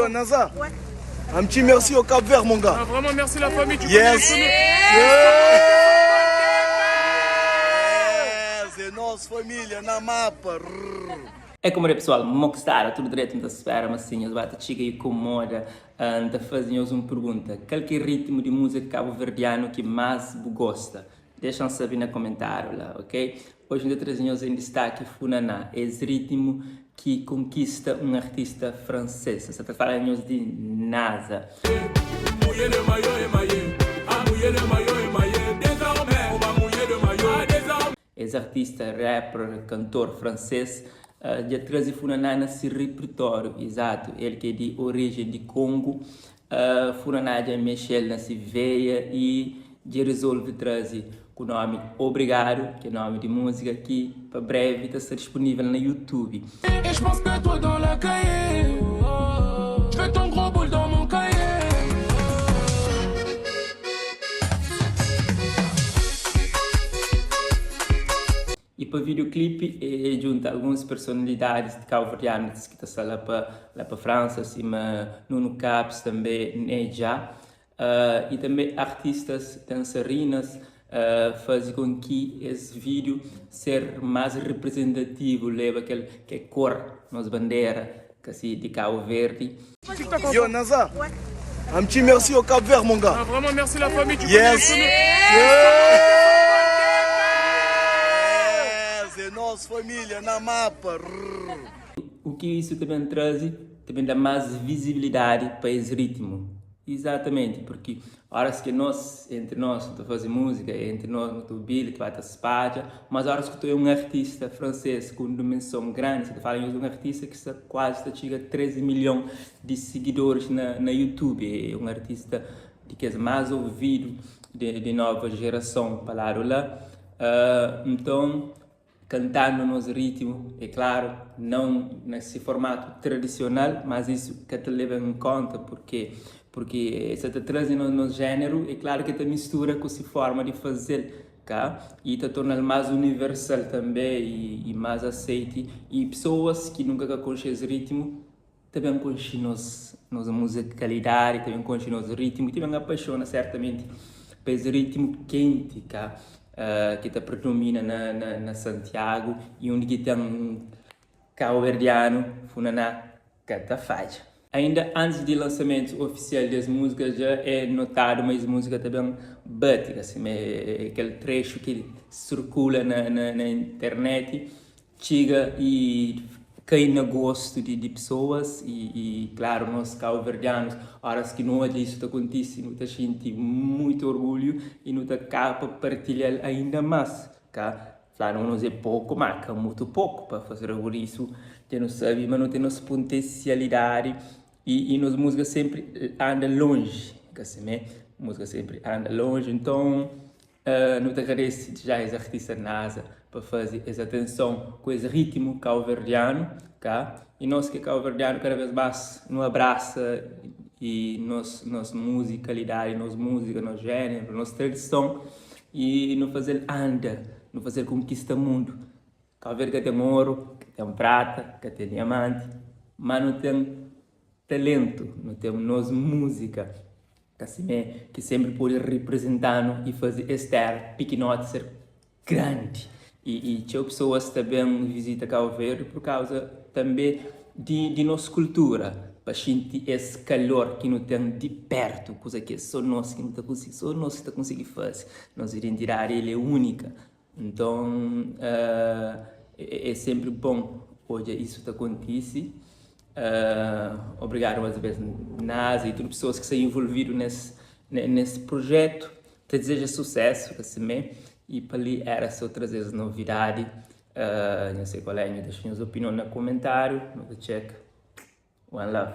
Yo Naza, un petit merci au Cap Vert mon gars. Ah, vraiment merci la famille, tu Yes. connais. Yes, é nossa família na mapa. Rrr. É como é pessoal, mo ki sta tudo direito, N ta spera ma sim, nhos ba ta txiga e komoda. N ta faze nhos un pergunta, kal ki é ritmu di múzika kabu-verdianu ki más bu gosta? Dexa-m sabe na komentáriu la, ok? Oji N ta traze nhos en distaki Funaná, es ritmu ki konkista un artista fransês. N sa ta fala nhos di Naza. Es artista, rapper, kantor fransês dja traze Funaná na si ripertóriu. Izatu, el ki é di orijen di Kongu, Funaná dja mexe-l na si veia y dja rizolve traze ku nomi Obrigadu, ki é nomi di múzika ki pa brevi ta sta dispunível na YouTube. I pa videoclipe e djunta alguns personalidadis di kauverdianus ki ta sta la pa la pa Fransa sima Nuno Caps tambe Nedja i tambe artistas dansarinas fazi kon ki es video ser mas representativu leba kel ke kor nos bandera kasi di Cabo Verde. Yo Naza, un petit merci au Cap Vert mon gars. Ah, vraiment merci la famille, tu Yes. connais. Yes, é nossa família na mapa. Rrr. O ki isso ta ben traze? Ta ben da mas visibilidadi pa es ritmu. Izatamenti, purki óras ki nos, entri nos, nu ta faze múzika, entri nos nu ta obi-l, ta ba ta spadja, mas óras ki tu é un artista fransês ku un dimenson grandi, sa ta fala nhos di un artista ki sta kuazi ta txiga 13 milhon di sigidoris na na YouTube, é un artista di kes más ovidu di nova jerason pa ladu la, nton. Kantando nos ritmu, é klaru, não na se formatu tradisional, mas isu ka ta leba en konta purke purki sa ta traze nos nos jéneru, é klaru ki ta mistura ku se forma di faze-l, ka? I ta torna-l más universal tanbe i más aseiti i pesoas ki nunka ka konxe es ritmu ta ben konxe nos nos muzikalidadi, ta ben konxe nos ritmu, ta ben apaixona sertamenti pa es ritmu kenti ka ki ta predomina na na na Santiagu i undi ki ten kabuverdianu funaná ka ta fadja. Ainda antis di lansamentu ofisial di es múzika dja é notadu ma es múzika ta ben bati, ka sima kel trexu ki sirkula na na na internet Txiga i kai na gostu di pesoas i klaru nos kauverdianus oras ki nu odja isu ta kontise nu ta xinti muitu orgulhu i nu ta kaba pa partilhal ainda mas ka fla no nos é poku ma ka mutu poku pa faze rabolisu dja nu sabe ma nu ten nos potensialidadi i nos musika senpri anda lonji ka simé musika senpri anda lonji nton Nu ta agradese dja es artista Naza pa faze es atenson ku es ritmu kauverdianu ka i nos ki é kauverdianu kada bes mas nu abrasa i nos nos muzikalidadi nos muzika nos jeneru nos tradison i nu faze-l anda nu faze-l konkista mundu Kau Verdi ka ten oru ka ten prata ka ten diamanti ma nu ten talentu nu ten nos muzika. Ka simé ki senpri pode riprizenta-nu i faze es téra pikinoti ser grandi. I, i txeu pesoas ta ben vizita Kabu Verdi pur kauza tanbe di, di nos kultura, pa xinti es kalor ki nu ten di pertu, kuza ki é so nos ki nu ta konsigi, so nos ki ta konsigi faze. Nos identidadi el é únika. Nton, é senpri bon odja isu ta kontise. Obrigadu más un bes Naza i tudu pesoas ki sta involvidu nes nes projetu. Ta dizeja susesu ka simé. I pa li era so traze es novidadi. Nhos sai kual é, nhos dexa nhos opinion na komentariu. Nu ta txeka. One love.